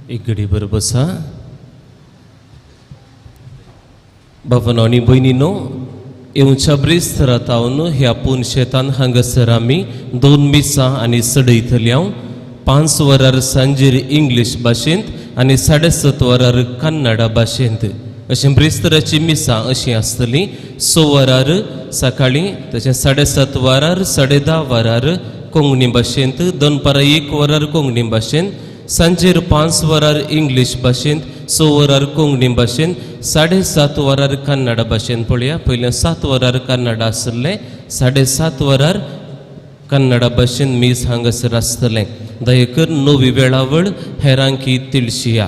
एक घडी बरोबर बसा. बाबांनो आनी भयणीनो, येवच्या ब्रेस्तरात ह्या पून शेतान हांगासर आमी 2 मिसां आनी सडयतली हांव 5 वरार सांजेर इंग्लीश भाशेंत आनी 7:30 वरार कन्नडा भाशेंत अशें ब्रेस्तराची मिसां अशीं आसतलीं. 6 वरार सकाळीं, तशें 7:30 वरार, 10:30 वरार कोंकणी भाशेंत, दनपारां 1 वरार कोंकणी भाशेंत, सांजेर 5 वरार इंग्लीश भाशेंत, 6 वरार कोंकणी भाशेंत, 7:30 वरार कन्नडा भाशेंत. पळया, पयलें 7 वरार कन्नडा आसलें, 7:30 वरार कन्नडा भाशेंत मीस हांगासर आसतलें. दयेकर नवी वेळावळ हेरांकी तिळशिया.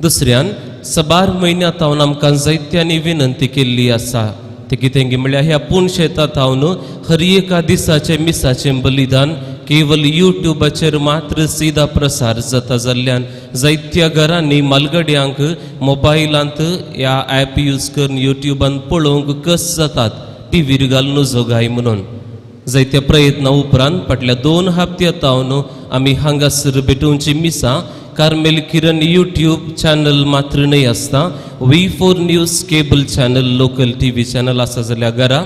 दुसऱ्यान सबार म्हयन्या तावन आमकां जायत्यांनी विनंती केल्ली आसा. ते कितें म्हळ्यार ह्या पूण शेता तावन हर एका दिसाचें मिसाचें बलिदान केवल युट्यूबाचेर मात्र सीधा प्रसार जाता जाल्ल्यान जायत्या घरांनी मालगड्यांक मोबायलांत ह्या ॲप यूज करून युट्यूबान पळोवंक कस जातात टिवीर घालून जोगाय म्हणून. जायत्या प्रयत्ना उपरांत फाटल्या 2 हप्त्या तावन आमी हांगासर भेटोवची मिसां कार्मेल किरण यूट्यूब चॅनल मात्र न्हय आसता, V4 news cable channel local TV channel आसा जाल्यार घरा,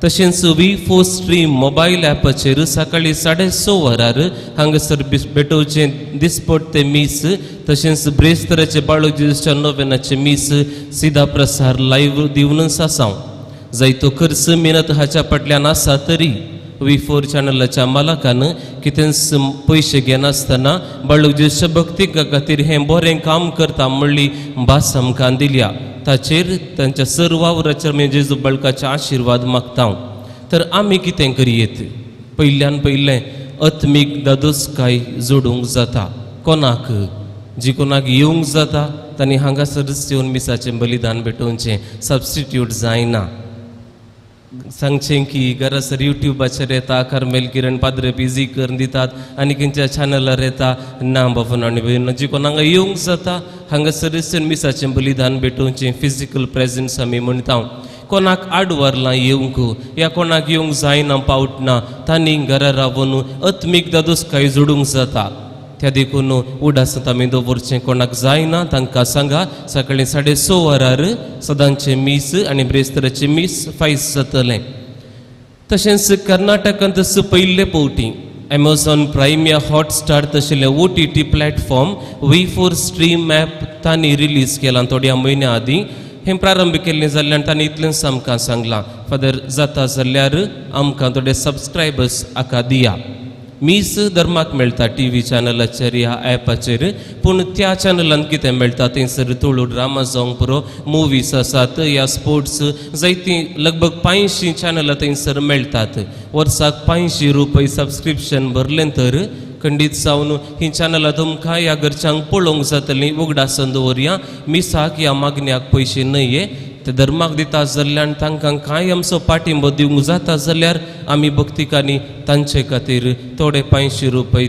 तशेंच V4 stream mobile ॲपाचेर सकाळीं 6:30 वरार हांगासर भेटोवचें दिसपट्टे मीस, तशेंच ब्रेस्तराचे बाळक जेजूच्या नोवेनाचे मीस सिधा प्रसार लायव्ह दिवनच आसा. जायतो खर्च मेहनत हाच्या फाटल्यान आसा तरी V4 चॅनलाच्या मालकान कितेंच पयशे घेनासतना बाळक जेजूच्या भक्ती खातीर हें बरें काम करता म्हणली भास आमकां दिल्या. ताचेर तांच्या सर वावराचेर आमी जेजू बाळकाचे आशिर्वाद मागता. तर आमी कितें करयेत? पयल्यान पयलें आत्मीक दादोसकाय जोडूंक जाता. कोणाक जी कोणाक येवंक जाता तांणी हांगासरच येवन मिसाचें बलिदान भेटोवचें, सबस्टिट्यूट जायना. सांगचें की घरासर युट्यूबाचेर येता, कार्मेल किरण पाद्रे बिजी करून दितात आनी खंयच्या चॅनलार येता ना. बाबा आनी भयणीनो, जी कोण हांगा येवंक जाता हांगासरच येवन मिसाचें बलिदान भेटोवचें, फिजिकल प्रेजन्स आमी म्हणटा. कोणाक आडवारलां येवंक या कोणाक येवंक जायना, पावट ना, तांणी घरा रावन आत्मीक दादोसकाय जोडूंक जाता. त्या देखून उडासांत आमी दवरचें, कोणाक जायना तांकां सांगा सकाळीं 6:30 वरार सदांचें मीस आनी ब्रेस्तराचें मीस फायस जातलें. तशेंच कर्नाटकांत पयले फावटी एमेझॉन प्रायम या हॉटस्टार तशें OTT platform V4 stream app तांणी रिलीज केलां थोड्या म्हयन्या आदीं. हें प्रारंभ केल्लें जाल्ल्यान तांणी इतलेंच आमकां सांगलां, फादर जाता जाल्यार आमकां थोडे सबस्क्रायबर्स हाका दिया. मीस धर्माक मेळटा टीव्ही चॅनलाचेर ह्या ॲपाचेर, पूण त्या चॅनलान कितें मेळटा, थंयसर तुळू ड्रामा जावंक पुरो, मुवीस आसात या स्पोर्ट्स, जायतीं लगभग 500 चॅनलां थंयसर मेळटात. वर्साक 500 रुपये सबस्क्रिप्शन भरलें तर खंडीत जावन ही चॅनलां तुमकां ह्या घरच्यांक पळोवंक जातलीं. उगडासन दवरया, मिसाक ह्या मागण्याक पयशे न्हय, ते धर्माक दिता जाल्ल्यान तांकां कांय आमचो पाठिंबो दिवंक जाता जाल्यार आमी भक्तिकांनी तांचे खातीर थोडे 500 रुपये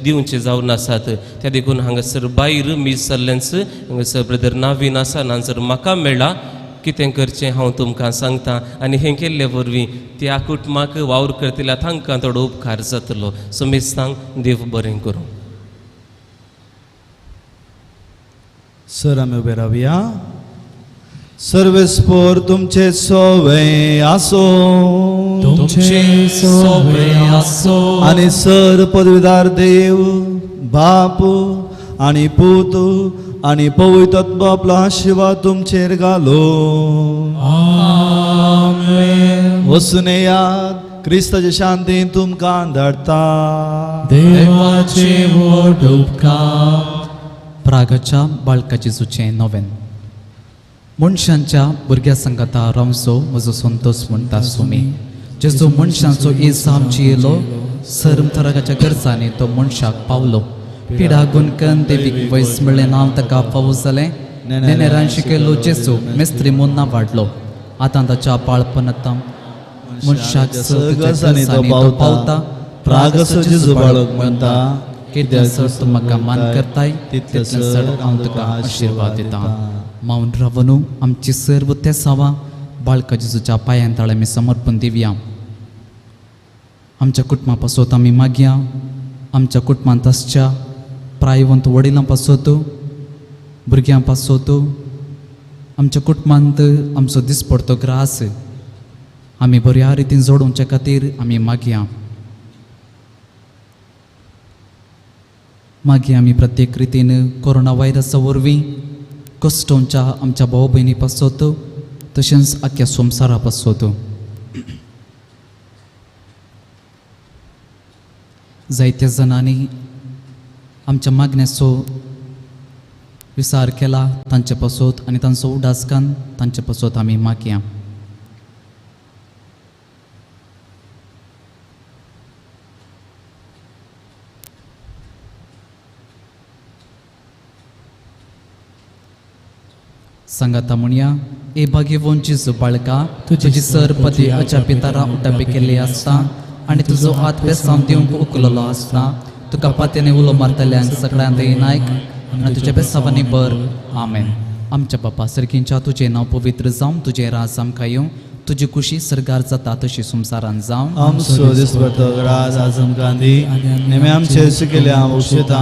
दिवचे जावन आसात. त्या देखून हांगासर भायर मीस जाल्ल्याच हांगासर ब्रदर नावीन आसा, ना जर म्हाका मेळ्ळा कितें करचें हांव तुमकां सांगता. आनी हें केल्ले वरवीं त्या कुटुंबाक वावर करतल्या तांकां थोडो उपकार जातलो. सो मिस्तांक देव बरें करूं. सर आमी उबे रावया. सर्वेस्पोर तुमचे सोवे आसो. तुमचे सोवे आसो. आनी सर पदवीदार देव बाप आनी पूत आनी पवित्र आपलो आशिर्वाद तुमचेर घालो. आमेन. वचून येयात, क्रिस्ताचे शांतीन तुमकां धाडटा. देवाचे व्हड उपकार. प्रागाच्या बाळकाची सुचें नवेन. मनशांच्या भुरग्या संगता रावचो म्हजो संतोष म्हणटा सुमी. जेजो मनशांचो एस आमची येयलो, सरम थराच्या गरजांनी तो मनशाक पावलो. पिडा गुणकन देवीक वयस मेळ्ळें, नांव ताका फावो जालें. नेनेरान शिकयलो जेजू, मेस्त्री म्हूण नांव वाडलो. आतां ताच्या बाळपणांत मनशाक गरजांनी तो पावता. प्रागसो जेजू बाळक म्हणटा, कितलें सर तूं म्हाका मान करताय, तितलें तितलें सर हांव तुका आशिर्वाद दिता. मावन रावनू आमची सर्व तेसावां बाळका जेजूच्या पांयां ताळे आमी समर्पण दिवया. आमच्या कुटुंबा पासत आमी मागया. आमच्या कुटुंबांत आसच्या प्रायवंत वडिलां पासत, भुरग्यां पासत, आमच्या कुटुंबांत आमचो दिसपडतो ग्रास आमी बऱ्या रितीन जोडोवच्या खातीर आमी मागया. मागीर आमी प्रत्येक रितीन कोरोना व्हायरसा वरवीं कश्टोंच्या आमच्या भाव भयणी पासत, तशेंच आख्या संवसारा पासत. जायत्या जाणांनी आमच्या मागण्याचो विचार केला, तांचे पासत आनी तांचो उडास कान तांचे पासत आमी मागया. सांगाता म्हणया. ए भाग्यवंत जेजू बाळका, तुजी सर पदी अच्या पितारा उटापी केल्ली आसता आनी तुजो हात बेसांव दिवंक उखललो आसता. तुका पात्याने उलो मारतल्यांक सगळ्यांत नायक आनी तुज्या बेसांवांनी बर. आमेन. आमच्या बापा सर्गींच्या, तुजें नांव पवित्र जावं, तुजें राज आमकां येवं, तुजी खुशी सर्गार जाता तशी संवसारान जावं. आमचो दिसपडतो राज आज आमकां दी. नेमे आमचे सुकेल्या उशेता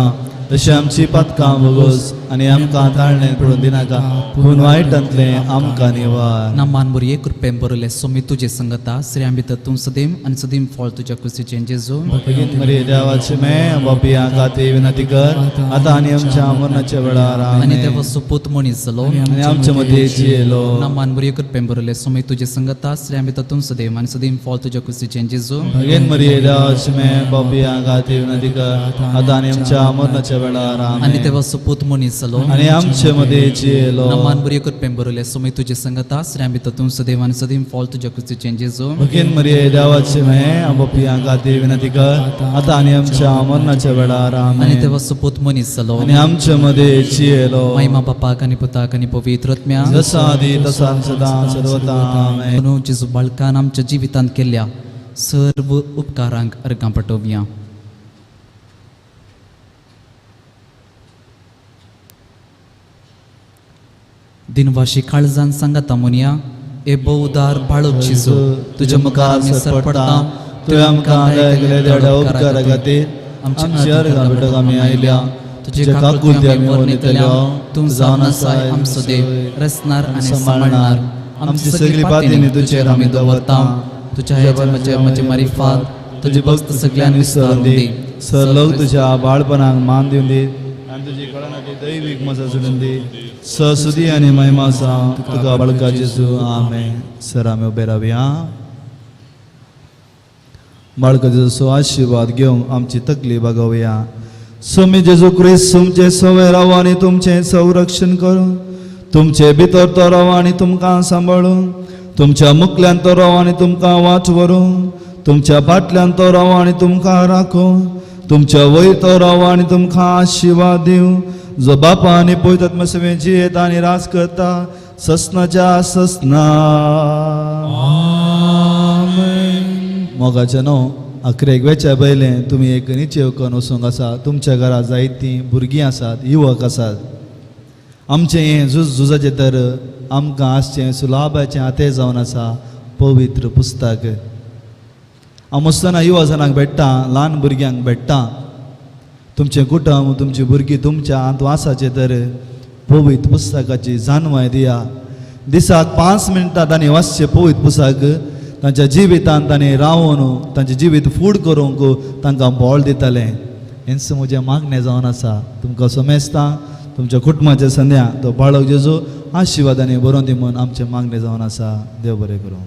तशें आमची पातकां भोगोस आनी आमकां ताळणें पडून दिनाका, पूण वायटांतलें आमकां निवार. नामान बरये कृपेन बरयलें सोमी तुजे संगता, स्त्रियां भितर तूं सदीम आनी सदीम फळ तुज्या कुशीचें जेजू. भगीन मरिये देवाचे मे बापिया खातीर विनंती कर, आतां आनी आमच्या मरणाच्या वेळार. आनी आमेन. देवा सुपूत मनीस जालो आनी आमच्या मदीं जियेलो. नामान बरये कृपेन बरयलें सोमी तुजे संगता, स्त्रियां भितर तूं सदीम आनी सदीम फळ तुज्या कुशीचें जेजू. भगीन मरिये देवाचे मे बापिया खातीर विनंती कर, आतां आनी आमच्या मरणाच्या मरणाच्या वेळार आनी आमेन. देवाचो पूत मनीस जालो आनी आमचे मदें जियेलो. नमान बरी कृपेन बरयलें सोमी तुजे संगता श्रेया भितर तूं सदैव आनी सदीं फॉल तुज्या क्रिस्तीचें जेजू. भगीन मरिये देवाचे माये, आमच्या खातीर विनंती कर आतां आनी आमच्या मरणाच्या वेळार आनी आमेन. देवाचो पूत मनीस जालो आनी आमचे मदें जियेलो. महिमा बापाक आनी पुताक आनी पवित्र आत्म्याक, जसा आदी तसा सदां सर्वता आमेन. म्हणून जेजू बाळकान आमच्या जिवितांत केल्ल्या सर्व उपकारांक अर्गां पटोवया. दिनवाशी काळजान सांगाता म्हणया, ए बहुदार बाळक जेजू, तुज्या मुखार आमी सरपडटा. तुवें आमकां दया केल्या देवड्या उपकारा खातीर आमची अर्गां भेटोवंक आमी आयल्या. तुजे काकुळटी आमी वर्णितल्या. तूं जावन आसाय आमचो देव, रचणार आनी सांबाळणार. आमची सगळी पातीनी तुजेर आमी दवरता. तुज्या ह्या जन्माच्या म्हजे मारिफात तुजी भक्त सगळ्यांनी विसरून दी. सर लोक तुज्या बाळपणाक मान दिवन दी आनी तुजी कळना ती दैवीक मजा सोडून दी. ससुदी आनी महिमा जावं तुका बाळका जेजू, आमेन. सर आमी उबे रावया. बाळका जेजूचो आशिर्वाद घेवंक आमची तकली बागोवया. स्वामी जेजू क्रिस्त तुमचे सवय राव आनी तुमचें संरक्षण करूं. तुमचे भितर तो राव आनी तुमकां सांबाळूं. तुमच्या मुखल्यान तो राव आनी तुमकां वाट व्हरूं. तुमच्या फाटल्यान तो राव आनी तुमकां राखूं. तुमच्या वयर तो राव आनी तुमकां आशिर्वाद दिवं. जो बापा आनी पवित्र आत्मा जियेता आनी राज करता ससनाच्या ससना. मोगाच्या न्हू अकरेक वेच्या पयलें तुमी एक निचेव करून वचूंक आसा. तुमच्या घरा जायतीं भुरगीं आसात, युवक आसात. आमचें हें झूज झुजाचें तर आमकां आसचें सुलाभाचें आतें जावन आसा पवित्र पुस्तक. हांव आसतना युवा जाणांक भेट्टा, ल्हान भुरग्यांक भेट्टा. तुमचें कुटुंब, तुमची भुरगीं तुमच्या हातूंत आसाचें तर पवित्र पुस्तकाची जाणवाय दिया. दिसाक 5 मिनटां तांणी वाचचें पवित्र पुस्तक. तांच्या जिवितांत तांणी रावन तांचें जिवीत फूड करूंक तांकां बळ दितलें. हेंच म्हजें मागणें जावन आसा. तुमकां समेस्तां तुमच्या कुटुंबाच्या संद्या तो बाळक जेजू आशिर्वादांनी बरोवन दी म्हूण आमचें मागणें जावन आसा. देव बरें करूं.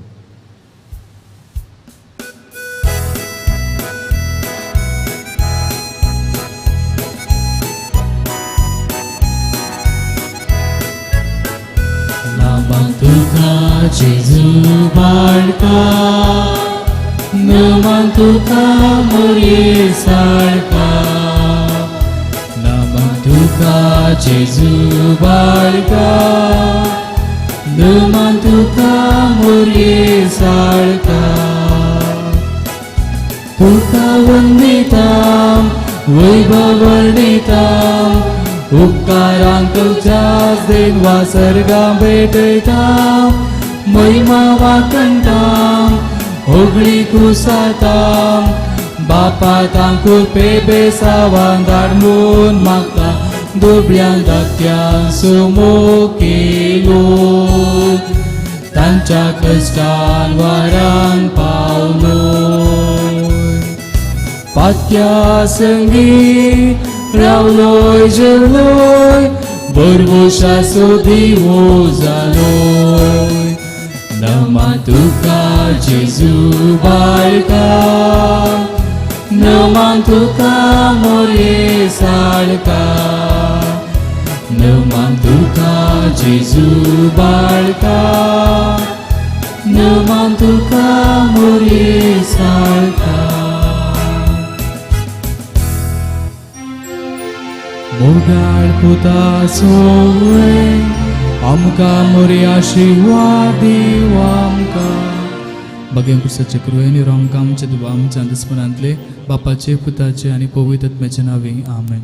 नमन तुका जेजू बाळका, नमन तुका मोरये साळका. नमन तुका जेजू बाळका, नमन तुका मोरये साळका. तुका वंदिता वैभव वर्णिता, उपकारांक तुज्याच देवा सर्गां भेटयता. महिमा वाकणटा होगळी कुसाता, बापा तांकूर पेबेसावान धाड म्हूण मागता. दुबळ्यां धाकट्यां सुमो केलो, तांच्या कश्टान वारान पावलो. पात्या संगी रावलोय जेवलोय, भरवशाचो दिवो जालोय. नमन तुका जेजू बाळका, नमन तुका मोरये साळका. नमन तुका जेजू बाळका, नमन तुका मोरये साळका. मोगाळ पुता सोवे आमकां मोरये आशिर्वाद दिव आमकां. बागें कुर्साचे कृपेन आमकां आमच्या दुबाव आमच्या दुस्मनांतले बापाचे पुताचे आनी पवित्र आत्म्याचे नांवी आमेन.